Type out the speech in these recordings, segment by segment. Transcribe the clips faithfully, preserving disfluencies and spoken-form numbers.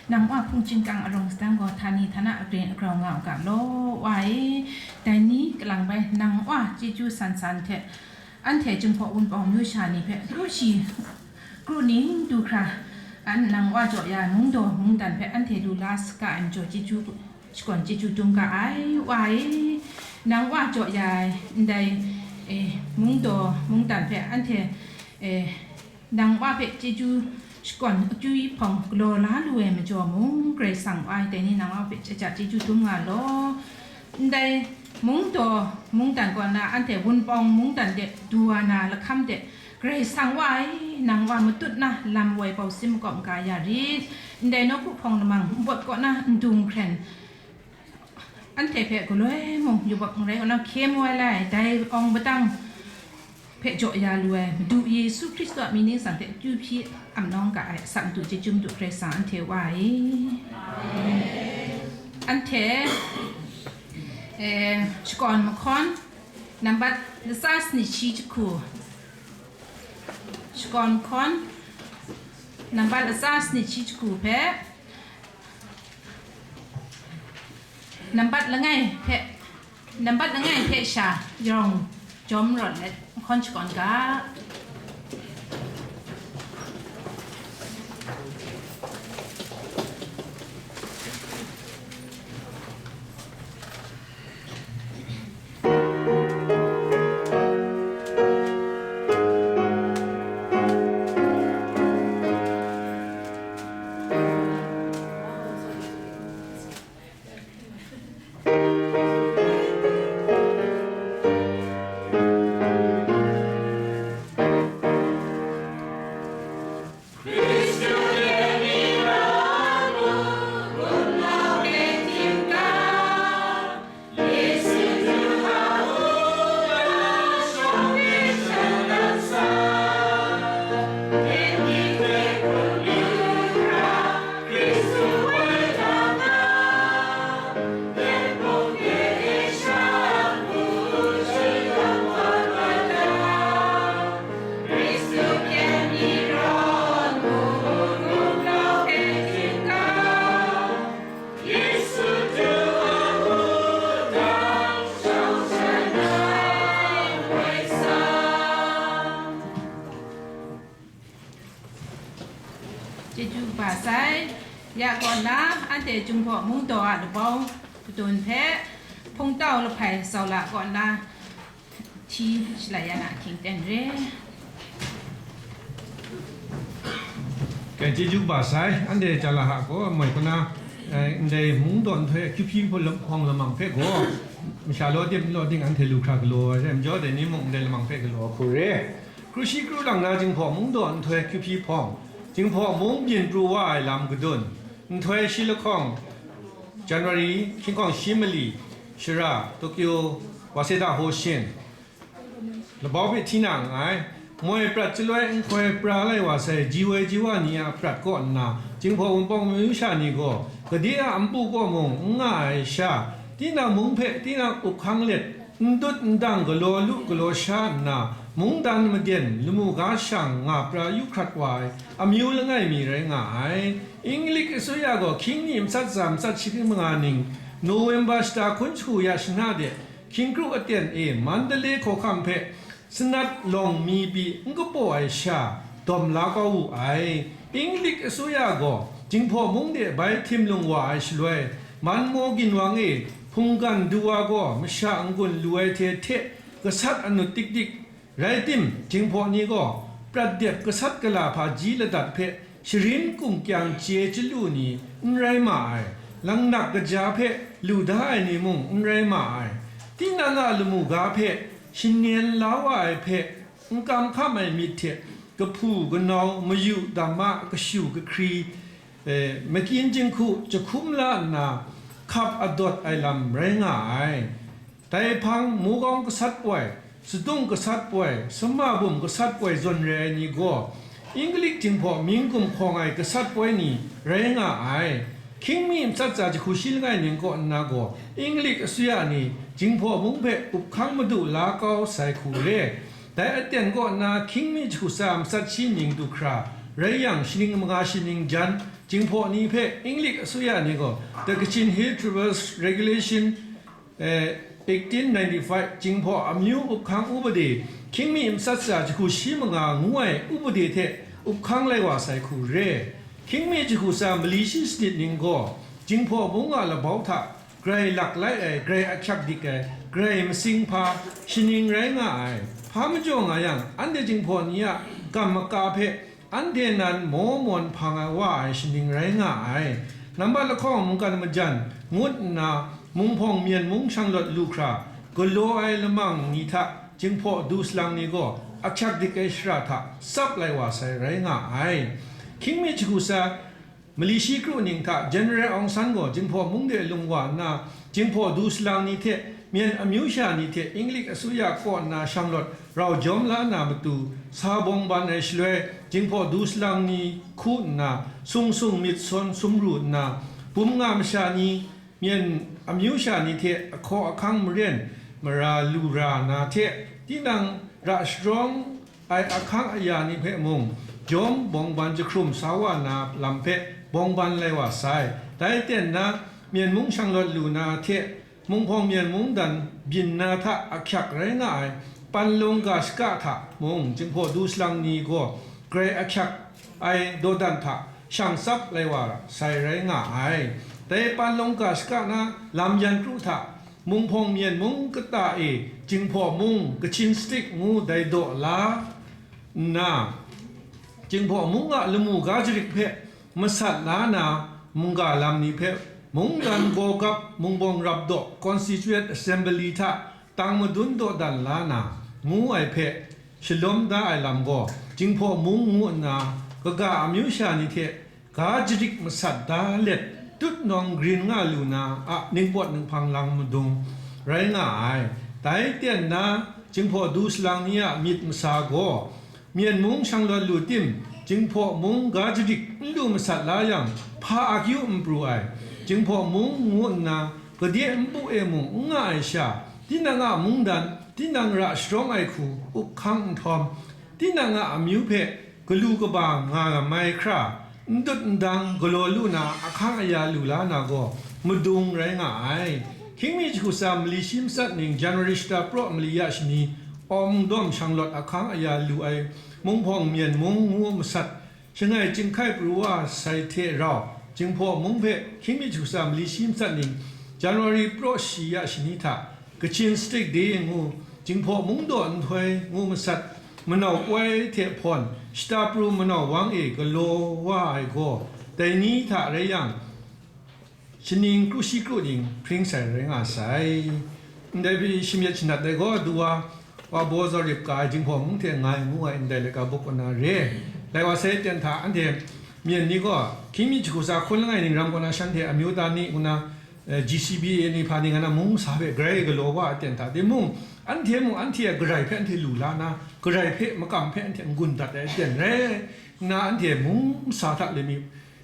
Nang Wa hpung chyingkang arawng sadang gaw, htani htana agrin agrau nga u ga law, Wa e. Dai ni kalang bai, nang Wa chyeju san san hte, anhte Jinghpaw Wunpawng amyu sha ni hpe kru shi, kru ning du hkra, an nang Wa jaw ya ai mungdaw mungdan hpe anhte lu la saga ai majaw, chyeju, shakawn chyeju dum ga ai, Wa e. Nang Wa jaw ya ai ndai, e, mungdaw mungdan hpe anhte, e, nang Wa hpe chyeju shakawn akyu hpawng galaw la lu ai majaw mung, Karai Kasang Wa e, dai ni nang Wa hpe jaja chyeju dum nga law. Ndai mungdaw mungdan kaw na, anhte Wunpawng mungdan de du wa na lahkam de, Karai Kasang Wa e, nang Wa matut na lam woi bau sim makawp maga ya rit. Ndai nawku hpawng lamang npawt kaw na ndung hkren, anhte hpe galoi mung yubak n rai kaw na hkye mu ai lai, dai awng padang hpe jaw ya lu ai Madu Yesu Hkristu a mying ningsang hte akyu hpyi am nawng ga ai, asak madu chyeju madu Karai Kasang anhte Wa e. Anhte, eh, shakawn mahkawn, nambat latsa sanit shi jahku, shakawn mahkawn, nambat latsa sanit shi jahku hpe, nambat langai hpe, nambat langai hpe sha yawng jawm rawt let, mahkawn shakawn ga. Chyeju kaba sai, ya kaw nna, anhte Jinghpaw Mungdaw a labau kadun hpe, hpungtau lahpai zaula kaw nna, hti shalai ya na ahkying ten re. Kai, chyeju kaba sai, anhte Jalaha gaw moi kaw na, eh, ndai Mungdaw nhtoi akyu hpyi hpawng lam-, hpawng lamang hpe gaw, masha law tim n law ting anhte lu hkra galaw ai re, majaw dai ni mung ndai lamang hpe galaw hku re. Kru shi kru lang na Jinghpaw Mungdaw nhtoi akyu hpyi hpawng, Jinghpaw mung byin pru wa ai lam kadun, nhtoi shi lahkawng, January, hkying hkawng shi mali, shara, Tokyo, Waseda Hoshin, labau hpe hti na nngai. Moi prat chyaloi nhtoi pra lai wa sai, ji woi ji wa ni a prat kaw nna, Jinghpaw Wunpawng amyu sha ni gaw, gade a npu kaw mung n nga ai sha, tinang mung hpe tinang up hkang let, n dut n dang galaw lu galaw sha nna, mungdan maden lamu ga shang nga pra yu hkrat wa ai amyu langai mi rai nga ai. Inglik asuya gaw hkying mi matsat tsa matsat shi manga ning, November shata hkun jahku ya shana de, hkying kru aten e Mandalay hkawhkam hpe sanat lawng mi pyi n kapaw ai sha, dawm la kau wu ai. Inglik asuya gaw Jinghpaw mung de bai htim lung wa ai shaloi, Manmaw ginwang e hpunggan du wa gaw masha n-gun lu ai hte hte gasat anut dik dik, rai tim, Jinghpaw ni gaw prat dep gasat gala hpaji ladat hpe sharin kungkyang chye chyalu ni n rai ma ai, langnak kaja hpe lu da ai ni mung n rai ma ai, tinang a lamu ga hpe shanyen la wa ai hpe, n kam hkam ai myit hte kahpu kanau mayu dam a kashu kahkri, eh, makyin jinghku jahkum la nna hkap adawt ai lam rai nga ai. Dai hpang mugawng gasat poi, sadung gasat poi, sama bum gasat poi zawn re ai ni gaw, Inglik Jinghpaw myin gumhkawng ai gasat poi ni rai nga ai. Hkying mi matsat tsa jahku shi langai ning kaw nna gaw, Inglik asuya ni Jinghpaw mung hpe up hkang madu la kau sai hku re. Dai aten kaw nna hkying mi jahku tsa matsat shi ning du hkra, Rai yang, shaning manga shaning jan, Jinghpaw ni hpe English asuya ni gaw The Kachin Hill Travellers Regulation, eh, eighteen ninety-five, Jinghpaw amyu up hkang upade, hkying mi matsat tsa jahku shi manga ngu ai upade hte up hkang lai wa sai hku re. Hkying mi jahku tsa mali shi sanit ning gaw, Jinghpaw mung a labau hta grai lak lai ai, grai ahkyak dik ai, grai masing hpa shaning rai nga ai. Hpa majaw nga yang, anhte Jinghpaw ni a kam maka hpe anhte nan maw mawn hpang ai wa ai shaning rai nga ai. Nambat lahkawng mungkan majan ngut nna, munghpawng myen mung shanglawt lu hkra, galaw ai lamang ni hta Jinghpaw du salang ni gaw ahkyak dik ai shara hta tsap lai wa sai rai nga ai. Hkying mi jahku tsa mali shi kru ning hta General Aung San gaw Jinghpaw mung de lung wa nna, Jinghpaw du salang ni hte myen amyu sha ni hte English asuya kaw nna shanglawt rau jawm la na matu, sa bawng ban ai shaloi, Jinghpaw du salang ni hku nna, sung sung myit sawn sumru nna, bum nga masha ni, myen amyu sha ni hte ahkaw ahkang maren mara lu ra na hte, tinang ra sharawng ai ahkang aya ni hpe mung, jawm bawng ban jahkrum sa wa na lam hpe bawng ban lai wa sai. Dai ten na, myen mung shanglawt lu na hte, munghpawng myen mung dan byin na hta ahkyak rai nga ai, panlung ga shaka hta mung, Jinghpaw du salang ni gaw grai ahkyak ai dawdan hta shang tsap lai wa sai rai nga ai. Dai panlung ga shaka na lam yan kru hta, munghpawng myen mung kata e Jinghpaw mung, Kachin State ngu dai daw la nna, Jinghpaw mung a lamu ga jarik hpe masat la na mungga lam ni hpe, mungdan gaw gap mungbawng rap daw Constituent Assembly hta tang madun dawdan la na, ngu ai hpe shalawm da ai lam gaw, Jinghpaw mung ngu nna kaga amyu sha ni hte ga jadik masat da let, tutnawng grin nga lu na a ningpawt ninghpang lang madung rai nga ai. Dai ten na, Jinghpaw du salang ni a myit masa gaw, myen mung shanglawt lu tim, Jinghpaw mung ga jadik n lu masat la yang, hpa akyu n pru ai. Jinghpaw mung ngu nna, gade npu e mung n nga ai sha, tinang a mungdan, tinang ra sharawng ai hku up hkang nhtawm, tinang a amyu hpe galu kaba nga mai hkra, n dut n dang galaw lu na, ahkang aya lu la na gaw, madung rai nga ai. Hkying mi jahku tsa mali shi matsat ning, January shata praw mali ya shani, awng dawm shanglawt ahkang aya lu ai, munghpawng myen mung ngu masat, shangai chyinghkai pru wa sai hte rau, Jinghpaw mung hpe hkying mi jahku tsa mali shi matsat ning, January praw shi ya shani hta, Kachin State Day ngu, Jinghpaw mung daw nhtoi ngu masat, manau koi hte hpawn, shata pru manau wang e galaw wa ai gaw, dai ni hta rai yang, shaning kru shi kru ning hpring sai rai nga sai. Ndai hpe shamyet shanat ai gaw, du wa, wa baw zaw rip ka ai Jinghpaw mung hte nga ai ngu ai ndai laika buk kaw na re. Lai wa sai ten hta, anhte myen ni gaw, hkying mi jahku tsa hkun langai ning ram kaw na shanhte amyu ta ni ngu na, eh, G C B A ni hpa ni nga na mung sa hpe grai galaw wa ai ten hta, timung, anhte mung anhte a garai hpe anhte lu la na, garai hpe makam hpe anhte n-gun dat ai ten rai nna, anhte mung sa hta le mi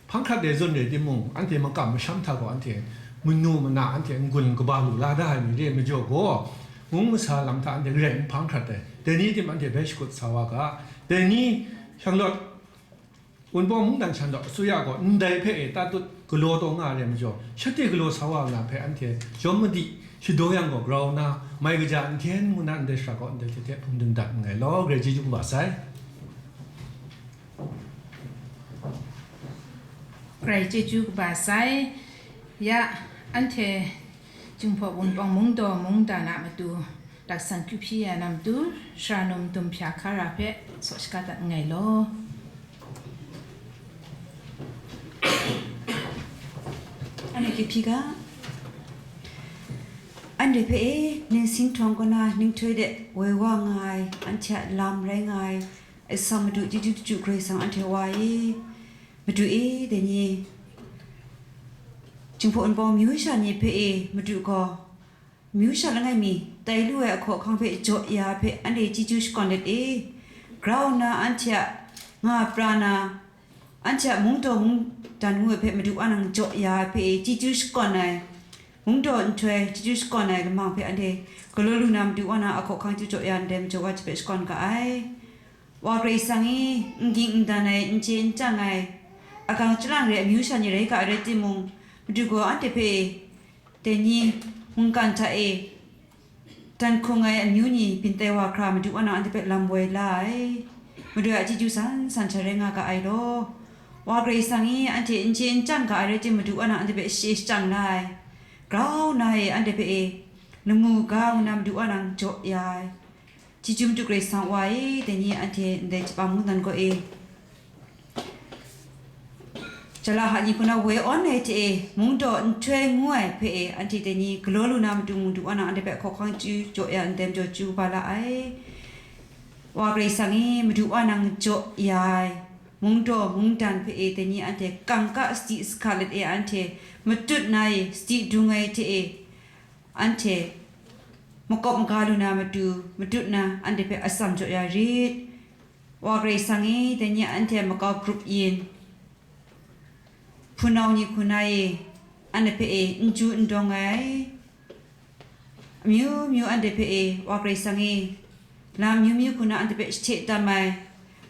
hpang hkrat de zawn re timung, anhte makam masham hta gaw anhte manu mana anhte n-gun kaba lu la da ai mi re ai majaw gaw, mung masa lam hta anhte garai n hpang hkrat ai. Dai ni tim anhte bai shakut sa wa ga. Dai ni shanglawt, Wunpawng mungdan shanglawt asuya gaw ndai hpe e tatut galaw taw nga ai re ai majaw, shate galaw sa wa nga hpe anhte jawm madi shadaw yang gaw, grau na, mai kaja, nhkyen ngu na ndai shara gaw ndai hte hte hpung dun dat nngai law, grai chyeju kaba sai. Grai chyeju kaba sai. Ya, anhte Jinghpaw Wunpawng mungdaw mungdan a matu, laksan kyu hpyi ya na matu, sara num dum hpya hkara hpe saw shaga dat nngai law. Anhte kyu hpyi ga. Anhte hpe e, ning sing htawng kaw na, ning htoi de woi wa nga ai, anhte a lam rai nga ai, Asak Madu chyeju chyeju Karai Kasang anhte wa e, Madu e, dai ni Jinghpaw Wunpawng myu sha ni hpe e, Madu gaw myu sha langai mi tai lu ai ahkaw ahkang hpe jaw ya ai hpe anhte chyeju shakawn let e, grau nna anhte a nga pra na, anhte a mungdaw mungdan ngu ai hpe Madu a nang jaw ya ai hpe e, chyeju shakawn ai, mungdaw nhtoi chyeju shakawn ai lamang hpe anhte galaw lu na, Madu a nang ahkaw ahkang chyeju jaw ya ndai majaw wa hpe shakawn ga ai. Wa Karai Kasang e, n ging n dan ai, n chye n chyang ai, agang chyalang re ai amyu sha ni rai ga ai rai timung, Madu gaw anhte hpe dai ni mungkan hta e dan hkung ai amyu ni byin tai wa hkra Madu wa nang anhte hpe lam woi la ai. Madu a chyeju san san sha rai nga ga ai law. Wa Karai Kasang e, anhte n chye n chyang ga ai rai timung, Madu wa nang anhte hpe shachye shachyang la ai. Grau na e anhte hpe e, lamu ga ngu na Madu wa nang jaw ya ai. Chyeju Madu Karai Kasang Wa e, dai ni anhte ndai Japan mungdan kaw e, Jala ha ni hku na woi awn ai hte e, mungdaw nhtoi ngu ai hpe e, anhte dai ni galaw lu na matu Madu wa nang anhte hpe hkawhkang chyeju jaw ya ndai majaw chyeju ba la ai. Wa Karai Kasang e, Madu wa nang jaw ya ai, mungdaw mungdan hpe e, dai ni anhte kangka sadi sahka let e, anhte matut na e, sadi dung ai hte e, anhte makawp maga lu na matu, matut na anhte hpe atsam jaw ya rit. Wa Karai Kasang e, dai ni anhte makau grup yin, hpunau ni hku na e, anhte hpe e n ju n dawng ai, amyu myu anhte hpe e, Wa Karai Kasang e, lam amyu myu hku na anhte hpe shahte tam ai,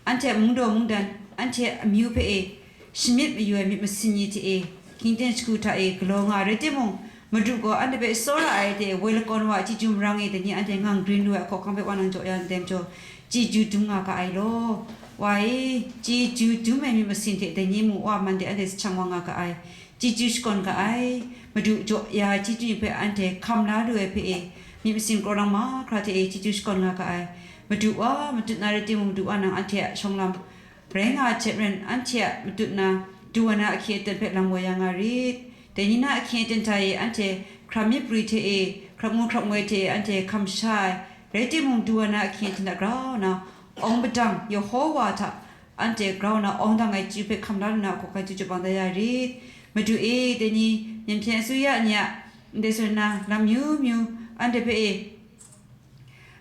anhte a mungdaw mungdan, anhte amyu hpe e, shamyit mayu ai myit masin ni hte e, hkying ten jahku hta e galaw nga ai rai timung, Madu gaw anhte hpe tsawra ai hte woi lakawn wa a chyeju marang e, dai ni anhte ngang grin lu ai hkawhkang hpe wa nang jaw ya ndai majaw, chyeju dum nga ga ai law. Wa e, chyeju dum ai myit masin hte dai ni mung wa man de anhte sahchang wa nga ga ai, chyeju shakawn ga ai. Madu jaw ya ai chyeju ni hpe anhte hkam la lu ai hpe e, myit masin kraw lang mahkra hte e chyeju shakawn nga ga ai. Madu wa matut na rai timung, Madu wa nang anhte a shawng lam rai nga ai hte maren, anhte a matut na du wa na ahkying aten hpe lam woi ya nga rit. Dai ni na ahkying aten hta e anhte hkram myit pri hte e, hkrap ngu hkrap ngoi hte e anhte hkam sha ai, rai timung, du wa na ahkying aten hta grau nna, awng padang Yehowa hta anhte grau nna awng dang ai chyeju hpe hkam la lu na a hkawhkang chyeju jaw bang da ya rit. Madu e, dai ni, myen hpyen asuya ni a ndai sut na lam myu myu anhte hpe e,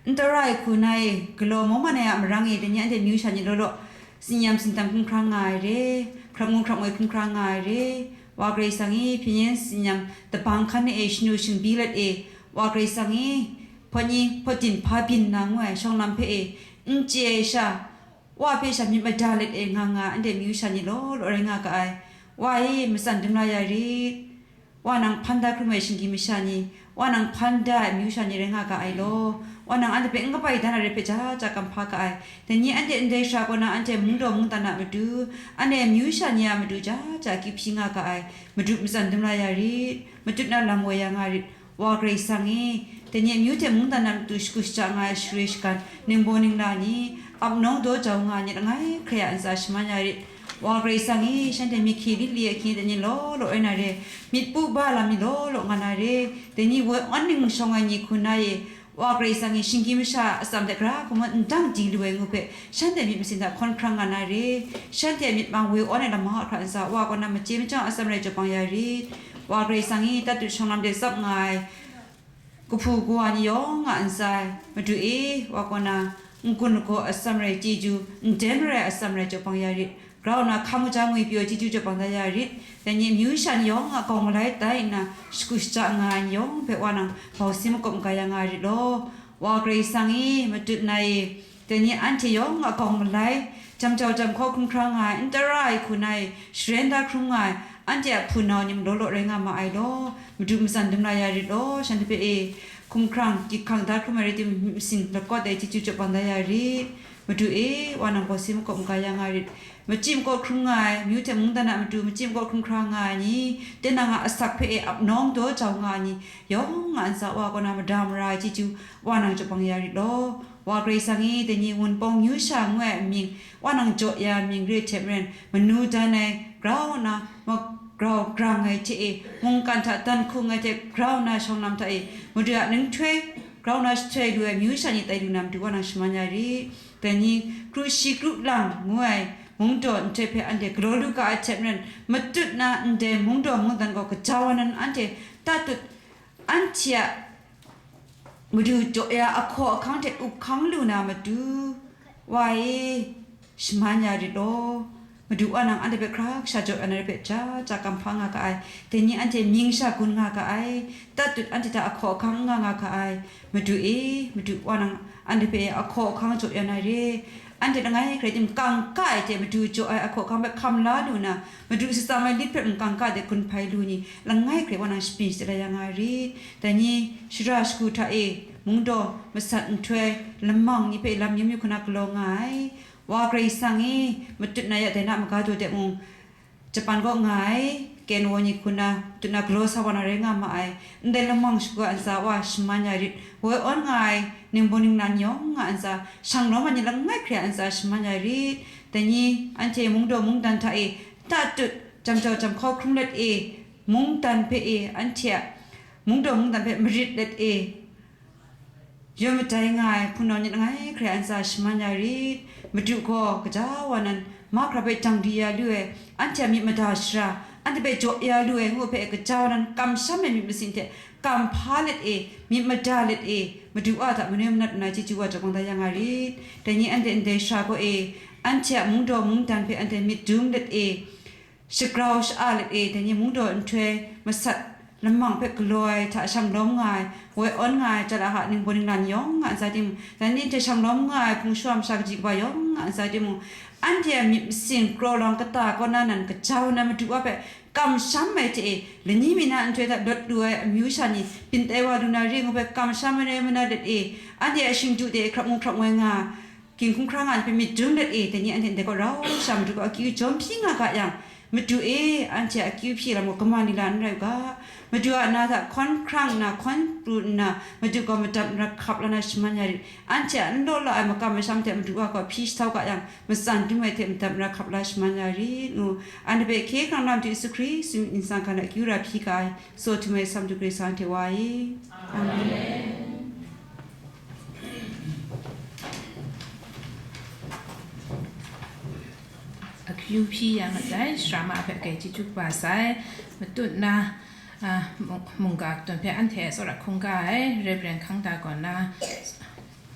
N tara ai hku na e, galaw mawman ai a marang e, dai ni anhte myu sha ni law law, tsin-yam tsin-tam hkrum hkra nga ai re, hkrap ngu hkrap ngoi hkrum hkra nga ai re, Wa Karai Kasang e, hpyen yen tsin-yam dabang hkan e, shanu shingbi let e, Wa Karai Kasang e, hpawt ni hpawt din hpa byin na ngu ai shawng lam hpe e, n chye ai sha, Wa hpe sha myit mada let e nga nga ai anhte myu sha ni law law rai nga ga ai. Wa e, matsan dum la ya rit. Wa nang hpan da hkrum ai shinggyim masha ni, Wa nang hpan da ai myu sha ni rai nga ga ai law. Wa nang anhte hpe n kabai dan ai rai hpe ja ja kam hpa ga ai. Dai ni anhte ndai shara kaw na anhte mungdaw mungdan a matu, anhte myu sha ni a matu ja ja akyu hpyi nga ga ai. Madu matsan dum la ya rit. Matut na lam woi ya nga rit. Wa Karai Kasang e, dai ni amyu hte mungdan a matu shagu shaja nga ai share shagan, ningbaw ningla ni, ap nawng daw jau nga ai ni langai hkrai a ntsa shaman ya rit. Wa Karai Kasang e, shanhte myit hkye lit li ai hkying dai ni law law rai na re, myit pu ba lam ni law law nga na re, dai ni woi awn ning shawng ai ni hku na e, Wa Karai Kasang e, shinggyim masha a atsam hte gara hku n dang di lu ai ngu hpe, shanhte myit masin hta hkawn hkrang nga na re, shanhte myit mang woi awn ai lam mahkra ntsa, Wa kaw na machye machyang atsam rai jaw bang ya rit. Wa Karai Kasang e, tatut shawng lam de tsap nga ai, kahpu kawa ni yawng a ntsa e, Madu e, Wa kaw na n-gun lagaw atsam rai chyeju, n dai marai atsam rai jaw bang ya rit. Grau nna hkam kaja ngwi pyaw chyeju jaw bang da ya rit. Dai ni amyu sha ni yawng a gawng malai tai nna, shagu shaja nga ai ni yawng hpe Wa nang bau si makawp maga ya nga ai rit law. Wa Karai Kasang e, matut na e, dai ni anhte yawng a gawng malai, jam jau jam hkaw hkrum hkra nga ai, n tara ai hku na e, sharen da hkrum nga ai, anhte a hpunau ni malaw law rai nga ma ai law. Madu matsan dum la ya rit law, shanhte hpe e, hkumhkrang, gyit hkang da hkrum ai rai timung, myit masin lakawt ai chyeju jaw bang da ya rit. Madu e, Wa nang bau si makawp maga ya nga rit. Machyi makaw hkrum nga ai, myu hte mungdan a matu machyi makaw hkrum hkra nga ai ni, tinang a asak hpe e ap nawng daw jau nga ai ni, yawng a ntsa Wa kaw na mada mara ai chyeju, Wa nang jaw bang ya rit law. Wa Karai Kasang e, dai ni Wunpawng myu sha ngu ai mying, Wa nang jaw ya mying re ai hte maren, manu dan ai, grau nna, ma-, grau grang ai hte e, mungkan hta dan hkung ai hte grau nna shawng lam hta e, Madu a ninghtoi, grau nna shahtoi lu ai myu sha ni tai lu na matu Wa nang shaman ya rit. Dai ni, kru shi kru lang ngu ai mungdaw nhtoi hpe anhte galaw lu ga ai hte maren, matut na ndai mungdaw mungdan gaw kaja wa nan anhte tatut, anhte a Madu jaw ya ahkaw ahkang hte up hkang lu na matu, Wa e, shaman ya rit law. Madu Wa nang anhte hpe hkra kasha jaw ya na re hpe ja ja kam hpa nga ga ai. Dai ni anhte mying sha gun nga ga ai. Tatut anhte hta ahkaw ahkang n nga nga ga ai. Madu e, Madu Wa nang anhte hpe ahkaw ahkang jaw ya na re. anhte langai hkrai tim kangka ai hte madu jaw ai a hkawhkam hpe hkam la lu na, madu shatsam ai lit hpe mung kangka de gun hpai lu ni, langai hkrai wa nang shapring shadat la ya nga rit. Dai ni, shara shagu hta e, mungdaw, masat nhtoi, lamang ni hpe lam yu yu hkuna galaw nga ai. Wa Karai Kasang e, matut na ya dai na maga daw de mung, Japan kaw nga ai, Kenwo ni hku na, tut na galaw sa wa na rai nga ma ai, ndai lamang shagu a ntsa wa shaman ya rit, woi awn nga ai, ningbaw ninglan yawng nga a ntsa, shanglawm ai ni langai hkrai a ntsa shaman ya rit, dai ni, anhte mungdaw mungdan hta e, tatut, jam jau jam hkau hkrung let e, mungdan hpe e, anhte a mungdaw mungdan hpe marit let e, Yawn madai nga ai hpunau ni langai hkrai a ntsa shaman ya rit. Madu gaw kaja wa nan, mahkra hpe dang di ya lu ai, anhte a myit mada shara, anhte hpe jaw ya lu ai ngu hpe kaja wa nan, kamsham ai myit masin hte kam hpa let e, myit mada let e, Madu a hta manoi manat nna chyeju wa jawk bang da ya nga rit. Dai ni anhte ndai shara kaw e, anhte a mungdaw mungdan hpe anhte myit dum let e, shagrau sha-a let e, dai ni mungdaw nhtoi masat lamang hpe galaw ai hta shanglawm nga ai, woi awn nga ai, jat aha ningbaw ninglan yawng nga ntsa timung, dai ni hte shanglawm nga ai hpung shawa masha kaji kaba yawng nga ntsa timung, anhte a myit masin kraw lawng kata kaw na nan, kajau na Madu wa hpe kamsham ai hte e, lani mi na nhtoi hta lawt lu ai amyu sha ni byin tai wa lu na re ngu hpe kamsham ai rai mana let e, anhte a shingdu de hkrap ngu hkrap ngoi nga, Ginhkung hkra nga ai ni hpe myit dum let e, dai ni anhte ndai kaw rau sha Madu gaw akyu jawm hpyi nga ga yang, Madu e, anhte a akyu hpyi lam gaw kaman nila n rai u ga, Madu a na hta hkawn hkrang nna, hkawn pru nna, Madu gaw madat mara hkap la na shaman ya rit. Anhte a n law la ai makam masham hte Madu a gaw hpyi shahtau ga yang, matsan dum ai hte madat mara hkap la shaman ya rit ngu, anhte hpe hkye hkrang na Madu Yesu Hkristu myit ningsang hkan a akyu ra hpyi ga ai, Tsaw htum ai Sam du Karai Kasang hte wa e. Amen. Akyu hpyi ya mat ai, sara ma hpe kai chyeju kaba sai, matut na, a, mung-, mungga katawn hpe anhte tsawra hkungga ai, Reverend Hkangda kaw na,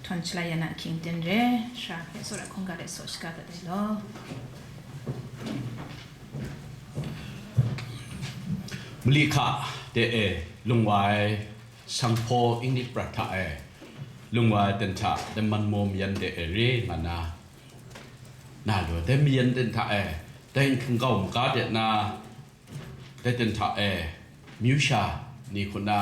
Htawn shalai ya na ahkying ten re, sara hpe tsawra hkungga let saw shaga dat ai law. Mali hka de e lung wa ai sanghpaw English prat hta e lung wa ai ten hta, dai man maw mayan de e re nga na, na lu ai. Dai mayan ten hta e, dai nhkungkau maga de na, dai ten hta e, myu sha ni hku na,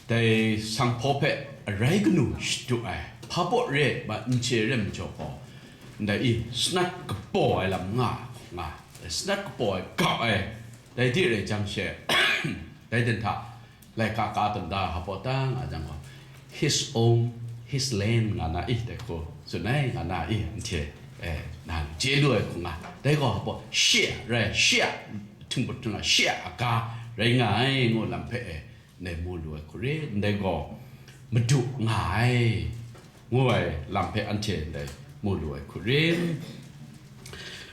dai sanghpaw hpe arai kanu shadu ai, hpa baw re ai ma, n chye re ai majaw gaw, ndai i sanat kapaw ai lam nga, nga, sanat kapaw ai, gap ai, dai de rai jang she, dai ten hta, laika ka tawn da, hpa baw ta nga jang gaw, his own, his land nga na i, dai hku tsun ai nga na i, n hte, eh, na chye lu ai hku nga, dai gaw hpa baw, shi a rai, shi a htingput htingla, shi a aga rai nga ai, ngu lam hpe, eh, ndai mu lu ai hku re, ndai gaw Madu nga ai, ngu ai lam hpe anhte ndai mu lu ai hku re.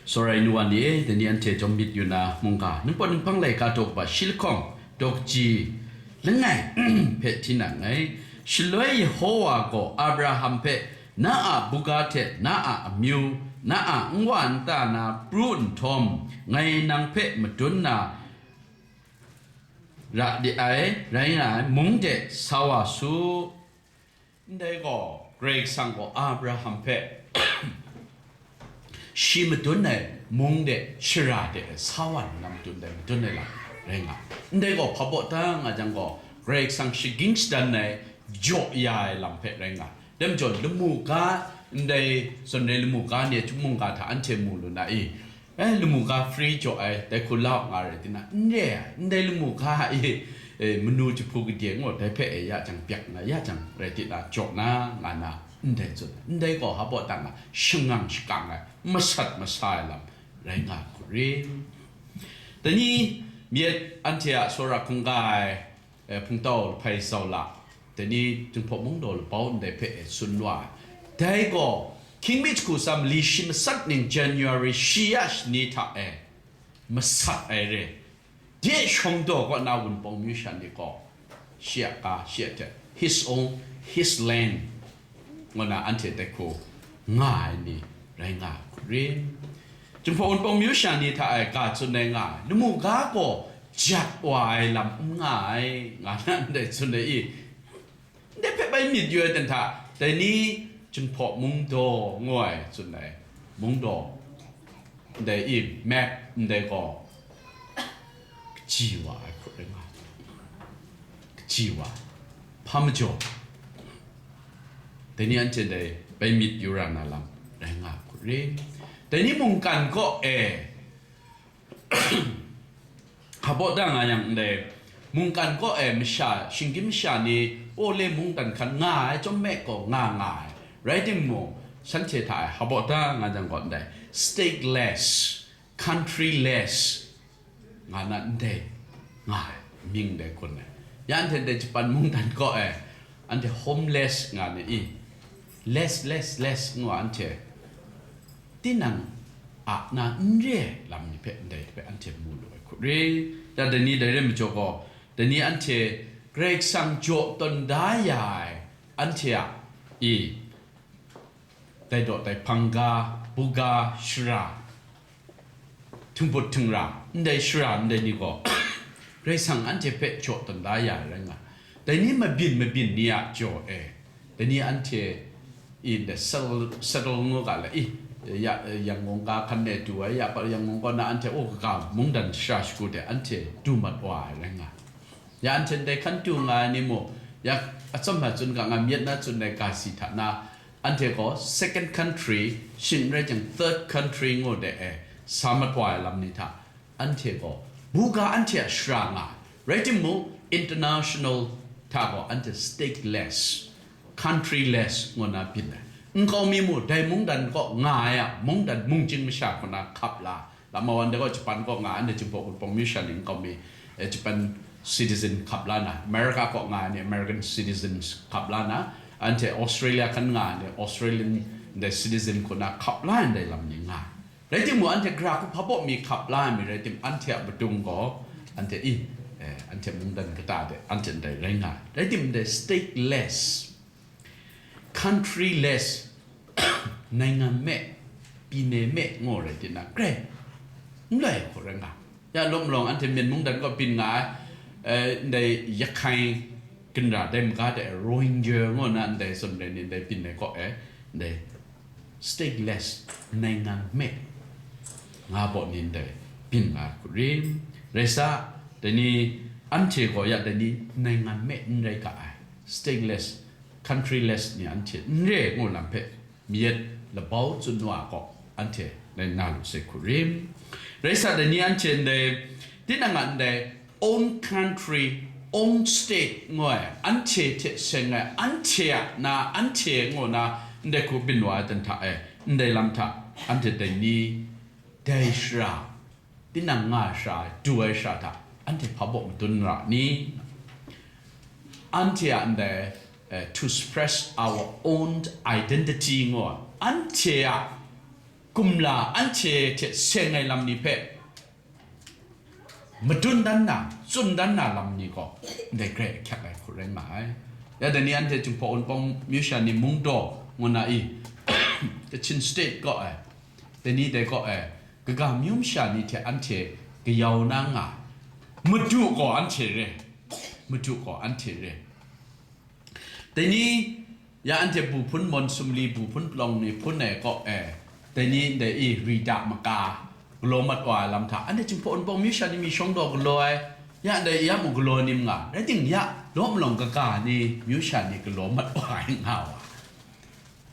Sawrai nu wa ni e, dai ni anhte chyawm myit yu na mungga, Ningpawt Ninghpang laika daw kaba shi lahkawng, daw kaji langai hpe hti na nngai. Shaloi Yehova gaw Abraham hpe, "Na a buga hte na a amyu, na a nwa nta na pru nhtawm, ngai nang hpe madun na ra de ai, rai nga ai mung de sa wa su." Ndai gaw, Karai Kasang gaw Abraham hpe shi madun ai mung de shara de sa wa nna madun ai, madun ai lam rai nga. Ndai gaw, hpa baw ta nga jang gaw, Karai Kasang shaging shadan ai, jaw ya ai lam hpe rai nga. Dai majaw, lamu ga, ndai zawn rai lamu ga ni a chyum mungga hta anhte mu lu na i? Eh, lamu ga free jaw ai, dai hku la u nga rai tina, n re ai, ndai lamu ga i, eh, manu jahpu gade ngu, dai hpe e ya jang, byak na ya jang, rai tina, jaw na, nga na, ndai tsun, ndai gaw hpa baw ta nga, shangang shakang ai, masat masa ai lam, rai nga hku rin. Dai ni, myit anhte a tsawra hkungga ai, eh, hpungtau lahpai sau la, dai ni Jinghpaw mungdaw labau ndai hpe e tsun wa ai. Dai gaw, hkying mi jahku tsa mali shi matsat ning January shi ya shani hta e masat ai re. De shawng daw kaw na Wunpawng myu sha ni gaw, shi a ga, shi a hte, his own, his land. Ngu na anhte dai hku nga ai ni rai nga hku rin. Jinghpaw Wunpawng myu sha ni hta e ga tsun ai nga ai, lamu ga gaw jat wa ai lam n nga ai, nga na ndai tsun ai i? Ndai hpe bai myit yu ai ten hta, dai ni Jinghpaw Mungdaw ngu ai tsun ai mungdaw, ndai i map ndai gaw, kaji wa ai hkut rai nga ai, kaji wa ai, hpa majaw, dai ni anhte dai bai myit yu ra na lam rai nga ai hkut rai. Dai ni mungkan kaw e, hpa baw da nga yang ndai, mungkan kaw e masha, shinggyim masha ni, o le mungdan hkan nga ai, chyawm me gaw nga nga ai, rai timung, shanhte hta e hpa baw da nga jang gaw ndai, stateless, countryless nga na ndai, nga ai, mying dai hkun ai. Ya anhte ndai Japan mungdan kaw e, anhte homeless nga ni i, less, less, less ngu anhte, tinang a na n re ai lam ni hpe ndai hpe anhte mu lu ai hkut ri. Ya dai ni dai re majaw gaw, dai ni anhte Karai Kasang jaw tawn da ya ai, anhte a i, dai daw dai hpang ga, buga, shara, htingbut htingra, ndai shara ndai ni gaw, Karai Kasang anhte hpe jaw tawn da ya ai rai nga. Dai ni mabyin mabyin ni a jaw e, dai ni anhte i ndai settle, settle ngu ga le i, ya, Yangon ga hkan e du ai, ya, Yangon kaw na anhte, o, kaga mungdan shara shagu de anhte du mat wa ai rai nga. Ya anhte ndai hkan du nga ai ni mung, ya atsam na tsun ga nga, myit na tsun ai ga si hta na, anhte gaw second country, shing rai jang third country ngu de e, sa mat wa ai lam ni hta, anhte gaw buga anhte a shara nga, rai timung, international hta gaw anhte stateless, countryless ngu na byin ai. Nkau mi mu, dai mungdan kaw nga ai a, mungdan mung chying masha hku na hkap la, lama wan de gaw Japan kaw nga ai, anhte Jinghpaw Wunpawng myu sha ni nkau mi, eh, Japan citizen hkap la na, America kaw nga ai ni American citizens hkap la na, anhte Australia hkan nga ai ni Australian ndai citizen hku na hkap la ai ndai lam ni nga ai. Rai timung, anhte gara hku hpa baw mi hkap la ai mi rai tim, anhte a padung gaw, anhte i, eh, anhte mungdan kata de, anhte ndai rai nga ai. Rai tim, ndai stateless, countryless, နိုင်ငံမဲ့, ပြည်နယ်မဲ့ ngu rai tinang, grai n rai hku rai nga. Ya law malawng anhte Myen mungdan kaw byin nga ai, eh, ndai Yakhai ginra dai maga de Rohingya ngu na ndai zawn rai ni, ndai byin ai kaw e, ndai stateless, နိုင်ငံမဲ့ nga baw ni ndai byin nga ai hku ri. Rai sa, dai ni anhte gaw ya dai ni နိုင်ငံမဲ့ n rai ga ai, stateless, countryless ni anhte n re ngu lam hpe, myit labau tsun wa gaw, anhte rai na lu sai hku ri. Rai sa, dai ni anhte ndai, tinang a ndai own country, own state ngu ai, anhte hte seng ai, anhte a na, anhte ngu na, ndai hku byin wa ai dan hta e, ndai lam hta, anhte dai ni, dai shara, tinang nga ai shara, du ai shara hta, anhte hpa baw madun ra ni? Anhte a ndai, eh, to express our own identity ngu ai, anhte a kumla, anhte hte seng ai lam ni hpe madun dan na, tsun dan na lam ni gaw, ndai grai ahkyak ai hku rai nga ai. Ya dai ni anhte Jinghpaw Wunpawng myu sha ni Mungdaw ngu na i, Kachin State kaw e, dai ni dai kaw e, kaga myu masha ni hte anhte kayau na nga ai. Madu gaw anhte re, Madu gaw anhte re. Dai ni, ya anhte bu hpun mawn sumli, bu hpun palawng ni hpun ai kaw e, dai ni ndai i, ri da maka, galaw mat wa ai lam hta, anhte Jinghpaw Wunpawng myu sha ni mi shawng daw galaw ai, ya ndai ya mung galaw ni n nga, rai timung, ya law malawng kaga ni myu sha ni galaw mat wa ai nga wa,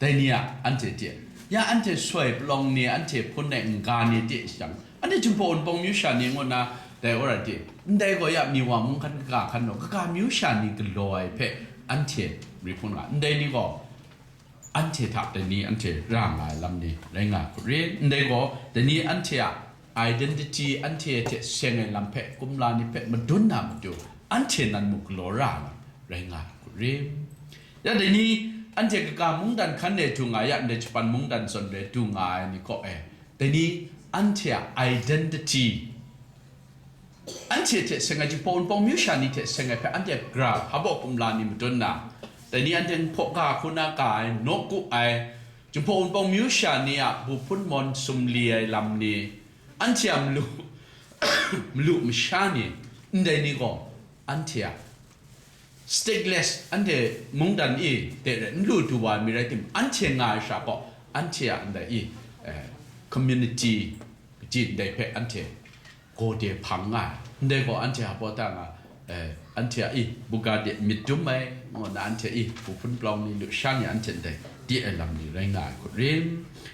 dai ni a anhte hte, ya anhte soi palawng ni, anhte hpun ai n-ga ni hte shang, anhte Jinghpaw Wunpawng myu sha ni ngu na, dai wa rai ti, ndai gaw ya mi wa mung hkan kaga hkan law, kaga myu sha ni galaw ai hpe anhte ri hpun nga, ndai ni gaw anhte hta dai ni anhte ra nga ai lam ni rai nga hku ri, ndai gaw dai ni anhte a identity, anhte hte seng ai lam hpe, kumla ni hpe madun na matu, anhte nan mung galaw ra ai lam rai nga hku ri. Ya dai ni anhte kaga mungdan hkan e du nga, ya ndai Japan mungdan zawn rai du nga ai ni kaw e, dai ni anhte a identity, anhte hte seng ai, Jinghpaw Wunpawng myu sha ni hte seng ai hpe anhte a gara hpa baw kumla ni madun na, dai ni anhte nhpaw ga hku na ga ai, nawku ai, Jinghpaw Wunpawng myu sha ni a bu hpun mawn sumli ai lam ni, anhte a malu, malu masha ni, ndai ni gaw anhte a stateless anhte mungdan i de re n lu du wa ai mi rai timung, anhte nga ai sha gaw, anhte a ndai i, eh, community kaji ndai hpe anhte gawde hpang nga ai. Ndai gaw anhte a baw ta nga, eh, anhte a i buga de myit dum ai, ngu nna anhte i hpu hpun palawng ni lu sha ni anhte ndai di ai lam ni rai nga ai hku rim.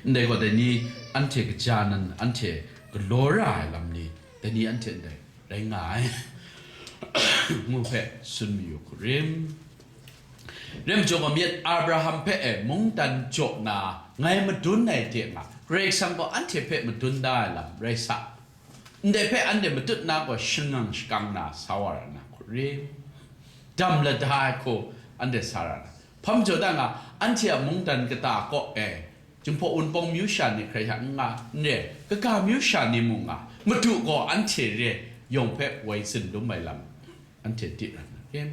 Ndai gaw dai ni anhte kaja nan anhte galaw ra ai lam ni, dai ni anhte ndai rai nga ai, ngu hpe tsun mayu hku rim. Rim jaw gaw myit Abraham hpe e mungdan jaw na ngai madun ai de nga, Karai Kasang gaw anhte hpe madun da ai lam rai sa. Ndai hpe anhte matut na gaw shangang shakang na sa wa ra na hku rim. Dam lada ai hku anhte sa ra na. Hpa majaw da nga, anhte a mungdan kata kaw e, Jinghpaw Wunpawng myu sha ni hkrai hta n nga, n re, kaga myu sha ni mung nga, Madu gaw anhte re yawng hpe woi tsun dum ai lam anhte di ra na rim.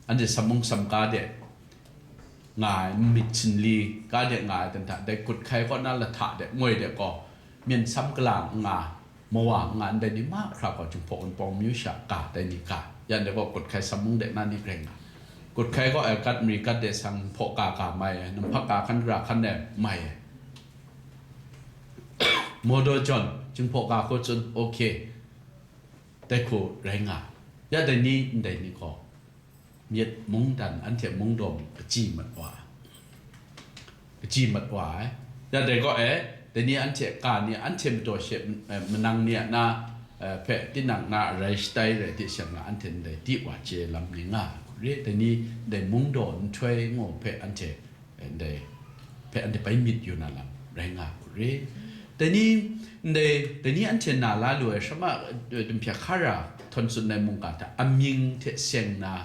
Anhte samung samga de nga ai, myit sinli ga de nga ai dan hta, dai kut hkai kaw na lahta de moi de gaw, myen sam kala n nga, mawa n nga, ndai ni mahkra gaw Jinghpaw Wunpawng myu sha ga, dai ni ga, yan de gaw kut hkai samung de na ni hkrai nga. Kut hkai gaw, eh, gat mari gat de sang hpaw ga ga mai ai, namhpak ga hkan gara hkan de mai ai. Mawdaw jawn, Jinghpaw ga hku tsun, okay. Dai hku rai nga. Ya dai ni, ndai ni gaw, myit mungdan anhte mungdaw kaji mat wa ai. Kaji mat wa ai. Ya dai gaw e, dai ni anhte ka ni, anhte madaw she, eh, manang ni a na, eh, hpe tinang na arai shatai rai di sha nga, anhte ndai di wa chye lam ni nga ai hku re. Dai ni, dai mungdaw nhtoi ngu hpe anhte ndai hpe anhte bai myit yu na lam rai nga hku re. Dai ni, ndai, dai ni anhte na la lu ai, Shama, eh, dumhpya hkara htawn tsun ai mungga hta amying hte seng na,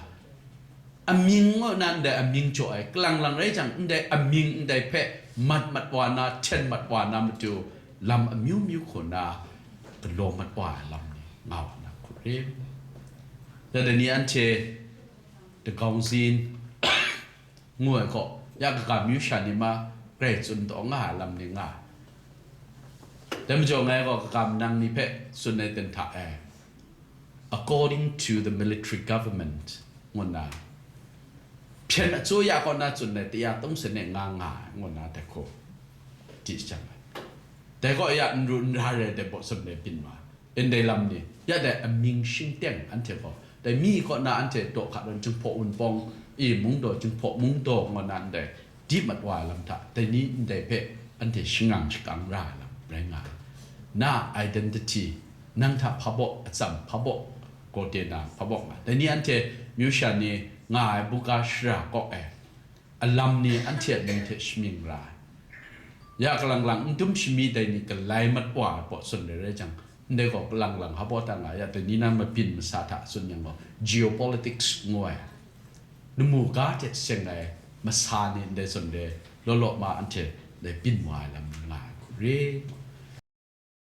amying ngu na ndai amying jaw ai, kalang lang rai jang, ndai amying ndai hpe mat mat wa na, hten mat wa na matu, lam amyu myu hku na galaw mat wa ai lam ni nga wa na hku re. Ya dai ni anhte dagaung zin ngu ai gaw, ya kaga myu sha ni ma grai tsun taw nga ai lam ni nga ai. Dai majaw ngai gaw kaga manang ni hpe tsun ai ten hta e, according to the military government ngu nna, hpyen asuya kaw na tsun ai taya tungsen e nga nga ai ngu nna dai hku di jang ai. Dai gaw ya n ru n ra re dai baw tsun ai byin wa ai. Ndai lam ni, ya dai amying shingteng anhte gaw, dai mi kaw na anhte daw hka ran Jinghpaw Wunpawng i mungdaw, Jinghpaw mungdaw ngu na ndai di mat wa ai lam hta, dai ni ndai hpe anhte shangang shakang ra ai lam rai nga ai. Na identity, nang hta hpa baw atsam, hpa baw gawde na, hpa baw nga. Dai ni anhte myu sha ni nga ai buga shara kaw e, alam ni anhte a mying hte shamying ra ai. Ya kalang lang n dum shami dai ni galai mat wa ai pawt tsun rai rai jang, ndai gaw kalang lang hpa ta nga ya, dai ni na mabyin masa hta tsun yang gaw, geopolitics ngu ai, lamu ga hte seng ai masa ni ndai tsun re, law law ma anhte dai byin wa ai lam nga ai hku re.